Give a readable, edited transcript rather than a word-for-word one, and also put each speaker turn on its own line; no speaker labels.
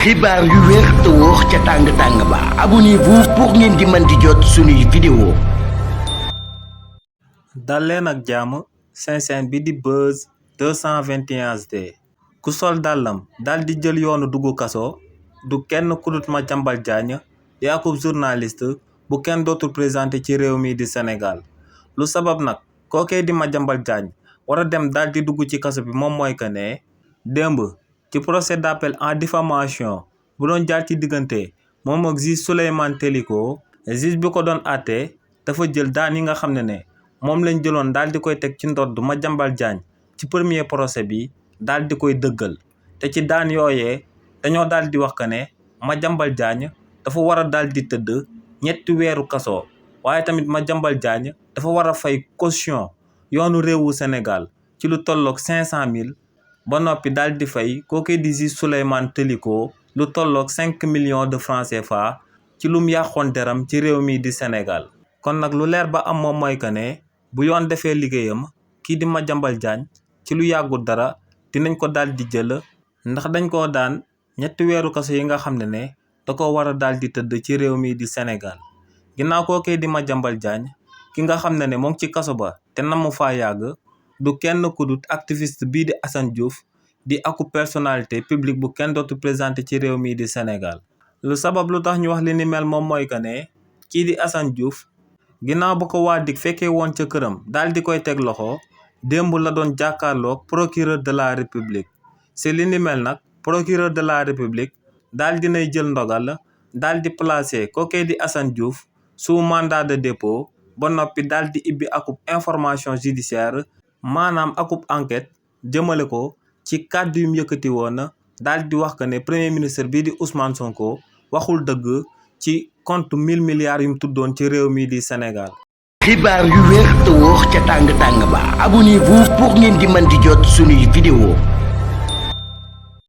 xibaar yu wér te wóor ca tàng-tàng ba abonnez-vous pour ngeen di mën di jot suñuy vidéo.
dal leen ak jàmm seen chaîne bi di Buzz 221 HD ku sol dàllam dal di jël yoonu dugg kaso du kenn ku dut Madiambal Diagne di akub journaliste bu kenn dootul présenté ci réew mi di Sénégal lu sabab nag kookee di Madiambal Diagne war a dem dal di dugg ci kaso bi moom mooy que ne démb ci procès d'appel en diffamation bu doon jaar ci diggante moom ak juge Souleymane Teliko juge bi ko doon àtte dafa jël daan yi nga xam ne moom lañ jëloon daal di koy teg ci ndodd Madiambal Diagne ci premier procès bi daal di koy dëggal te ci daan yooyee dañoo daal di wax que ne Madiambal Diagne dafa war a daal di tëdd 3 weeru kaso waaye tamit Madiambal Diagne dafa war a fay caution yoonu réewu Sénégal ci lu tolloog 500 000 ba noppi daal di fay kooku di juge Souleymane Teliko lu tolloog 5 millions de francs CFA ci lum yàqoon deram ci réew mi di Sénégal. kon nag lu leer ba am moom mooy que ne bu yoon defee liggéeyam kii di Madiambal Diagne ci lu yàggul dara dinañ ko daal di jël ndax dañ koo daan 3 weeru kaso yi nga xam ne da ko war a daal di tëdd ci réew mi di Sénégal ginnaaw kookee di Madiambal Diagne ki nga xam ne moo ngi ci kaso ba te namu faa yàgg du kenn ku dut activiste bii di Assane Diouf di aku personnalité publique bu kenn dootu présenté ci réew mi di Sénégal lu sabab lu tax ñu wax li ni mel moom mooy que ne kii di Assane Diouf ginnaaw ba ko waa DIC fekkee woon ca këram daal di koy teg loxo démb la doon jàkkaarloog procureur de la république si li ni mel nag procureur de la république daal dinay jël ndogal daal di placé kookee di Assane Diouf sous mandat de dépôt ba noppi daal di ibbi akub information judiciaire maanaam akub enquête jëmale ko ci kàddu yum yëkkati woon daal di wax que ne premier ministre bii di Ousmane Sonko waxul dëgg ci compte 1000 milliards yum tuddoon ci réew mi di Sénégal.
xibaar yu wér te wóor ca tàng-tàng ba abonnez-vous pour ngeen di mën di jot suñuy vidéo.